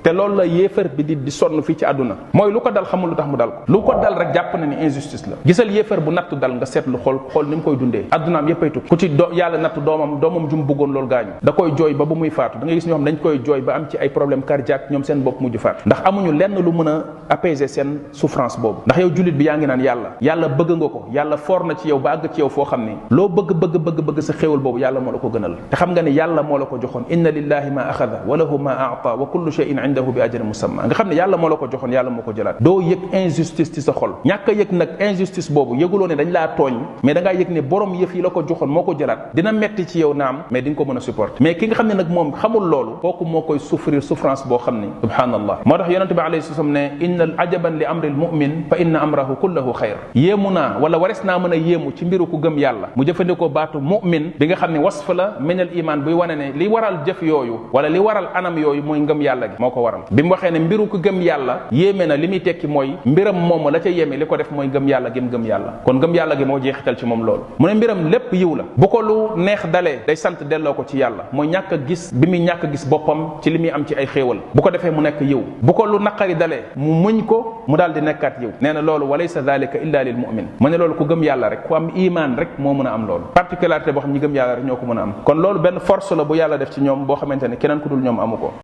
te loolu la yéefar bi di sonn fii ci àdduna mooy lu ko dal xamul lu tax mu dal ko lu ko dal rek jàpp na ni injustice la. gisal yéefar bu nattu dal nga seetlu xool ni mu koy dundee addunaam yéppay tukki ku ci yàlla nattu doomam ju mu bëggoon loolu gaañu da koy jooy ba muy faatu da ngay gis ñoo xam dañ koy jooy ba am ci ay problème cardiaque ñoom seen bopp mujj faatu ndax amuñu lenn lu mën a apaiser seen souffrance boobu. ndax yow jullit bi yaa ngi naan yàlla bëgg nga ko yàlla foor na ci yow ba àgg ci yow foo xam ni loo bëgg sa xéewal boobu yàlla moo la ko gënal te xam nga ni yàlla moo la ko joxoon inna lillahi ma axada wa lahu ma aata wa kullu shay'in indahu bi ajalin musamma nga xam ne yàlla moo la ko joxoon yàlla moo ko jëlaat. doo yëg injustice ci sa xol ñàkk a yëg nag injustice boobu yëguloo ne dañ laa tooñ mais da ngaa yëg ne borom yëf yi la ko joxoon moo ko jëlaat dina metti ci yow naam mais di nga ko mën a supporter. mais ki nga xam ne nag moom xamul loolu kooku moo koy souffrir souffrance boo xam ni subhanallah. moo tax yonente bi alayhi salaam ne inna ajaban li amri almumin fa inna amrahu kullahu xayr. yéemu naa wala wares naa mën a yéemu ci mbiru ku gëm yàlla mu jëfandikoo baatu mu'min bi nga xam ne wasf la min al iman buy wane ne li waral jëf yooyu wala li waral anam yooyu mooy ngëm yàlla gi moo ko waral. bi mu waxee ne mbiru ku gëm yàlla yéeme na li muy tekki mooy mbiram moom la ca yéeme li ko def mooy ngëm yàlla gi mu gëm yàlla kon ngëm yàlla gi moo jeexital ci moom loolu. mu ne mbiram lépp yiw la bu ko lu neex dalee day sant delloo ko ci yàlla mooy ñàkk a gis bi muy ñàkk a gis boppam ci li muy am ci ay xéewal bu ko defee mu nekk yiw bu ko lu naqari dalee mu muñ ko mu daal di nekkaat yiw. nee na loolu walaysa dhalika illa lil mu'min mu ne loolu ku gëm yàlla rek ku am iman rek moo mën a am loolu particularité boo xam ñi gëm yàlla rek ñoo ko mën a am kon loolu benn force la bu yàlla def ci ñoom boo xamante ne keneen ku dul ñoom amu ko.